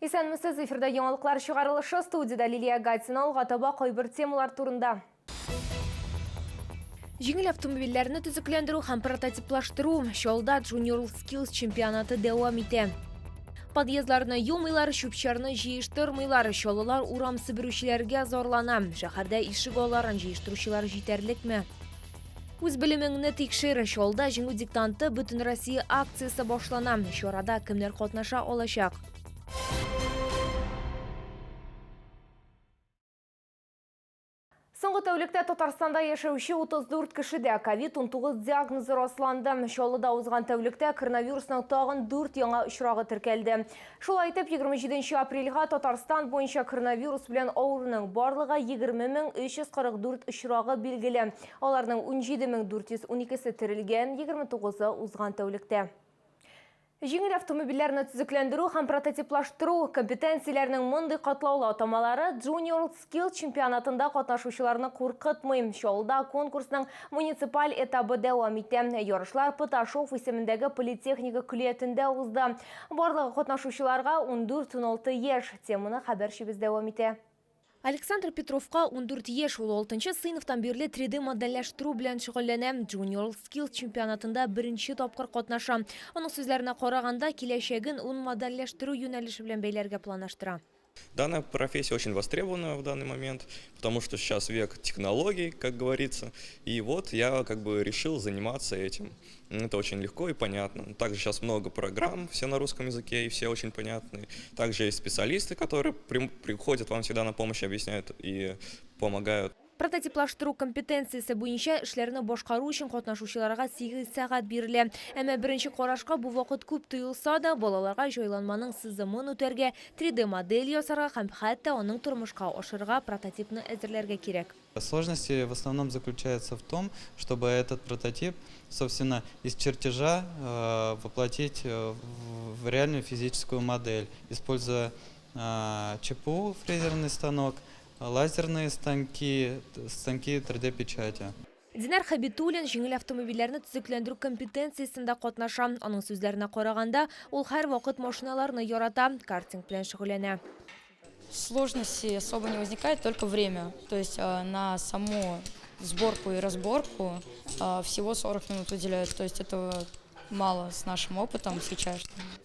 Исәнмесез, эфирда яңалыклар чыгарылышы, студиядә Лилия Гатина, алга таба кайбер темалар турында. Җиңел автомобильләрне төзекләндерү һәм прототиплаштыру, Чаллыда Junior Skills чемпионаты дәвам итә. Подъездларны юмыйлар, чүп-чарны җыештырмыйлар, чаллылар урам себерүчеләргә зарлана. Шәһәрдә ишек алларын җыештыручылар җитәрлекме? Үз белемеңне тикшер! Чаллыда Җиңү диктанты Бөтенроссия акциясе башлана. Чарада кемнәр катнаша алачак? Соңгы тәүлектә Татарстанда яшәүче 34 кешедә ковид-19 диагнозы расланды. Чаллыда узган тәүлектә коронавирусның тагын 4 яңа очрагы теркәлде. Шулай итеп, 27 апрельгә Татарстан буенча коронавирус белән авыруның барлыгы 20344 очрагы билгеле. Аларның 17412-се терелгән, 29-ы узган тәүлектә. Җиңел автомобильләрне төзекләндерү һәм прототиплаштыру компетенцияләренең мондый катлаулы атамалары Junior Skills чемпионатында катнашучыларны куркытмый. Чаллыда конкурсның муниципаль этабы дәвам итә. Ярышлар Поташов исемендәге политехника көллиятендә узды. Барлыгы катнашучыларга 14-16 яшь. Теманы хәбәрчебез дәвам итә. Александр Петровка 14 яшь, ул алтынчы сыйныфтан бирле 3D модельләштерү белән шөгыльләнә. Junior Skills чемпионатында беренче тапкыр катнаша. Аның сүзләренә караганда, киләчәген ун модельләштерү юнәлеше белән бәйләргә планлаштыра. Данная профессия очень востребована в данный момент, потому что сейчас век технологий, как говорится. И вот я как бы решил заниматься этим. Это очень легко и понятно. Также сейчас много программ, все на русском языке и все очень понятные. Также есть специалисты, которые приходят вам всегда на помощь, объясняют и помогают. Прототиплаштыру компетенциясе буенча эшләрне башкару өчен катнашучыларга 8 сәгать бирелә. Әмма беренче карашка бу вакыт күп тоелса да, балаларга җайланманың сызымын үтәргә, 3D модель ясарга һәм хәтта аның тормышка ашырырга прототипны әзерләргә кирәк. Сложности в основном заключаются в том, чтобы этот прототип, собственно, из чертежа воплотить в реальную физическую модель, используя ЧПУ, фрезерный станок, лазерные станки, станки 3D-печати. Динар Хабитуллин җиңел автомобильләрне төзекләндерү компетенциясендә катнаша. Аның сүзләренә караганда, ул һәрвакыт машиналарны ярата, картинг белән шөгыльләнә. Сложности особо не возникает, только время. То есть на саму сборку и разборку всего 40 минут уделяют. То есть этого мало с нашим опытом сейчас.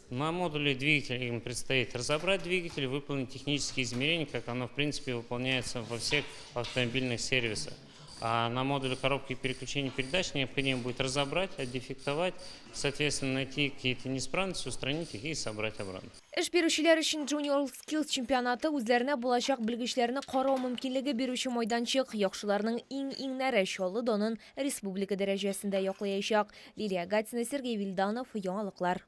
На модуле двигателя им предстоит разобрать двигатель, выполнить технические измерения, как оно в принципе выполняется во всех автомобильных сервисах. А на модуле коробки переключения передач необходимо будет разобрать, отдефектовать, соответственно, найти какие-то неисправности, устранить их и собрать обратно. Эш бирүчеләр өчен Junior Skills чемпионаты үзләренә булачак белгечләрне карау мөмкинлеге бирүче майданчык. Яхшыларның иң-иңнәре Чаллы данын республика дәрәҗәсендә яклаячак. Лилия Гатина, Сергей Вильданов, Яңалыклар.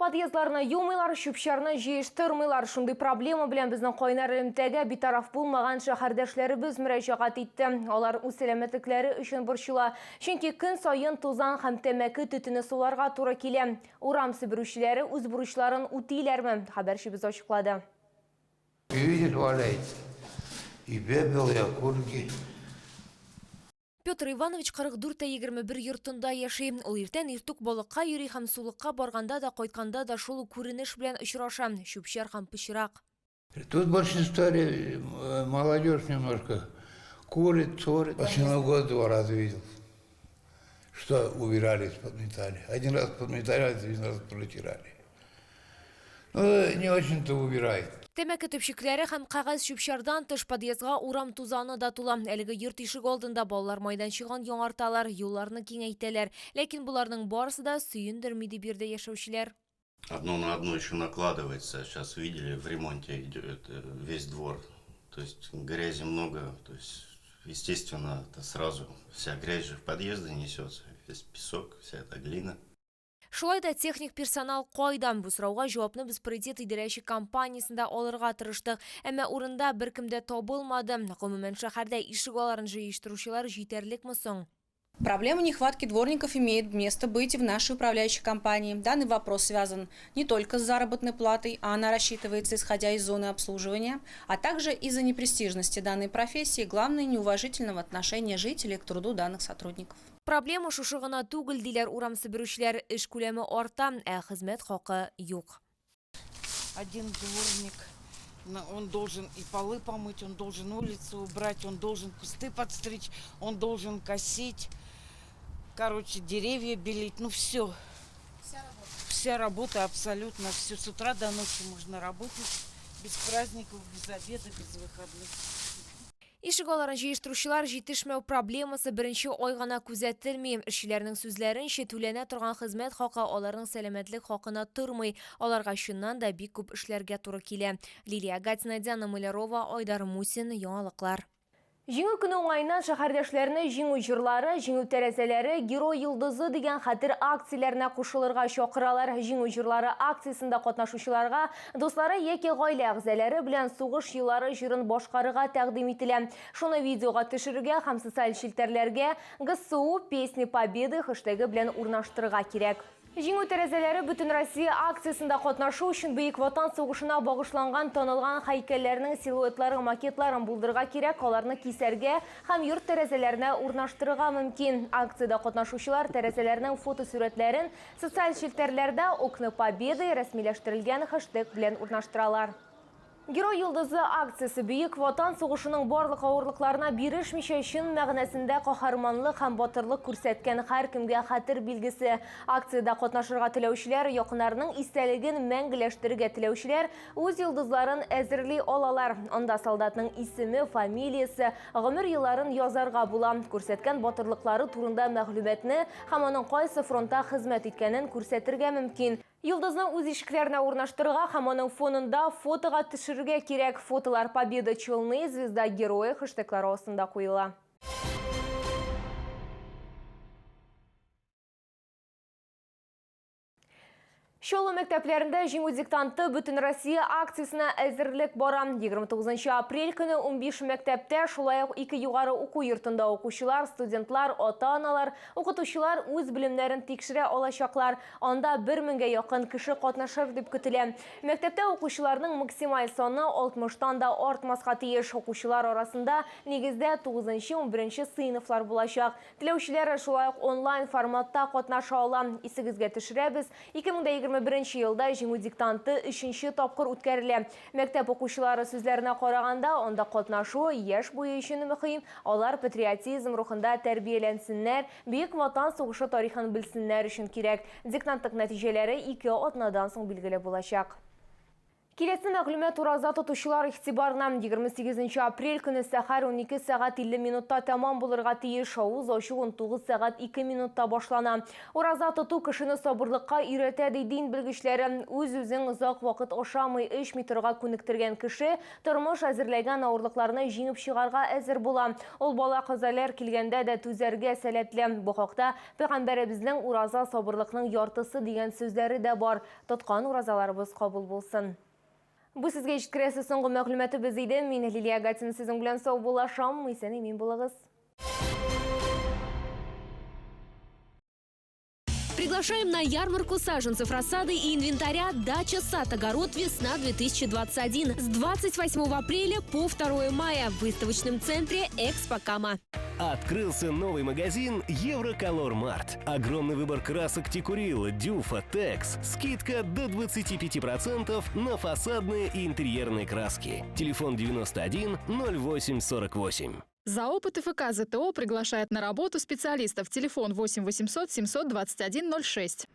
Подъездларны юмыйлар, чүп-чарны җыештырмыйлар. Шундый проблема белән безнең кайнар элемтәгә битараф булмаган шәһәрдәшләребез мөрәҗәгать итте. Алар үз сәламәтлекләре өчен борчыла. Чөнки көн саен тузан һәм тәмәке төтене суларга туры килә. Урам себерүчеләре үз бурычларын үтиләрме? Хәбәрчебез ачыклады. Видит, валяется. И пепел, и окурки. Петр Иванович 44 тә 21 йортында яши. Ул иртән иртүк балыкка йөри һәм сулыкка барганда да, кайтканда да шул ук күренеш белән очраша, чүп-чар һәм пычрак. Тут большинство молодежь немножко курит, сорит. Последний год два раза видел, что убирались, подметали. Один раз подметали, один раз протирали. Ну, не очень-то убирает. Тәмәке төпчекләре һәм кәгазь чүп-чардан тыш подъездга урам тузаны да тула. Әлеге йорт ишек алдында балалар майданчыгын яңарталар, юлларны киңәйтәләр. Ләкин боларның барысы да сөендерми, ди биредә яшәүчеләр. Одно на одно еще накладывается. Сейчас видели, в ремонте идет весь двор. То есть грязи много. То есть, естественно, это сразу вся грязь же в подъезды несется. Весь песок, вся эта глина. Шулай да техник персонал кайдан? Бу сорауга җавапны без Паритет идарәче компаниясендә алырга тырыштык. Әмма урында беркем дә табылмады. Гомумән, шәһәрдә ишек алларын җыештыручылар җитәрлекме соң? Проблема нехватки дворников имеет место быть в нашей управляющей компании. Данный вопрос связан не только с заработной платой, а она рассчитывается исходя из зоны обслуживания, а также из-за непрестижности данной профессии, главное, неуважительного отношения жителей к труду данных сотрудников. Проблема шушы гына түгел, диләр урам себерүчеләр. Эш күләме арта, ә хезмәт хакы юк. Один дворник, он должен и полы помыть, он должен улицу убрать, он должен кусты подстричь, он должен косить, короче, деревья белить, ну все. Вся работа. Вся работа абсолютно, все с утра до ночи можно работать, без праздников, без обеда, без выходных. Ишек алларын җыештыручылар җитешмәү проблемасы беренче ай гына күзәтелми. Эшчеләрнең сүзләренчә, түләнә торган хезмәт хакы аларның сәламәтлек хакына тормый. Аларга чыннан да бик күп эшләргә туры килә. Лилия Гатина, Диана Малярова, Айдар Мусин, Яңалыклар. Җиңү көне уңаеннан шәһәрдәшләрне җиңү җырлары, җиңү тәрәзәләре, герой йолдызы дигән хәтер акцияләренә кушылырга чакыралар. Җиңү җырлары акциясендә катнашучыларга дуслары яки гаилә әгъзалары белән сугыш еллары җырын башкарырга тәкъдим ителә. Шуны видеога төшерергә һәм социаль челтәрләргә ГСУ Песни Победы хэштегы белән урнаштырырга кирәк. Җиңү тәрәзәләре бөтен Россия акциясендә катнашу өчен Бөек Ватан сугышына багышланган танылган һәйкәлләрнең силуэтлары, макетларын булдырырга кирәк, аларны кисәргә һәм йорт тәрәзәләренә урнаштырырга мөмкин. Акциядә катнашучылар тәрәзәләрнең фотосурәтләрен социаль челтәрләрдә Окна Победы рәсмиләштерелгән хэштег белән урнаштыралар. Герой йолдызы акциясе Бөек Ватан сугышының барлык авырлыкларына бирешмичә чын мәгънәсендә каһарманлык һәм батырлык күрсәткән һәркемгә хәтер билгесе. Акциядә катнашырга теләүчеләр, якыннарының истәлеген мәңгеләштерергә теләүчеләр үз йолдызларын әзерли алалар. Анда солдатның исеме, фамилиясе, гомер елларын язарга була. Күрсәткән батырлыклары турында мәгълүматны һәм аның кайсы фронтта хезмәт иткәнен күрсәтергә мөмкин. Йолдызны үз ишекләренә урнаштырырга һәм аның фонында фотога төшерергә кирәк. Фотолар Победа Челны, Звезда Героя хэштеглары астында куела. Чаллы мәктәпләрендә җиңү диктанты бөтен Россия акциясенә әзерлек бара. 29 апрель көне 15 мәктәптә, шулай ук 2 югары уку йортында укучылар, студентлар, ата-аналар, укытучылар үз белемнәрен тикшерә алачаклар. Анда 1000гә якын кеше катнашыр дип көтелә. Мәктәптә укучыларның максималь саны 60-тан да артмаска тиеш. Укучылар арасында нигездә 9-11 сыйныфлар булачак. Теләүчеләр шулай ук онлайн форматта катнаша ала. Исегезгә төшерәбез, 2021 елда җиңү диктанты 3-нче тапкыр үткәрелә. Мәктәп укучылары сүзләренә караганда, анда катнашу яшь буе өчен мөһим. Алар патриотизм рухында тәрбияләнсеннәр, Бөек Ватан сугышы тарихын белсеннәр өчен кирәк. Диктанттык нәтиҗәләре 2 атнадан соң билгеле булачак. Киләсе мәгълүмат ураза тотучылар игътибарына. 28 апрель көне сәхәр 12 сәгать 50 минутта тәмам булырга тиеш. Авыз ачу 19 сәгать 2 минутта башлана. Ураза тоту кешене сабырлыкка өйрәтә, ди дин белгечләре. Үз-үзен озак вакыт ашамый, эчми торырга күнектергән кеше тормыш әзерләгән авырлыкларны җиңеп чыгарга әзер була. Ул бала казалар килгәндә дә түзәргә сәләтле. Бу хакта пәйгамбәребезнең ураза сабырлыкның яртысы дигән сүзләре дә бар. Тоткан уразаларыбыз кабул булсын. Бу сезгә җиткерәсе соңгы мәгълүматыбыз иде. Мин Лилия Гатина сезнең белән саубуллашам. Исән имин булыгыз. Приглашаем на ярмарку саженцев рассады и инвентаря «Дача, сад, огород, весна 2021» с 28 апреля по 2 мая в выставочном центре «Экспо Кама». Открылся новый магазин «Евроколор Март». Огромный выбор красок Текурил, Дюфа, Текс. Скидка до 25% на фасадные и интерьерные краски. Телефон 91 08 48. ЗАО ПТФК ЗТО приглашает на работу специалистов. Телефон 8 800 721 06.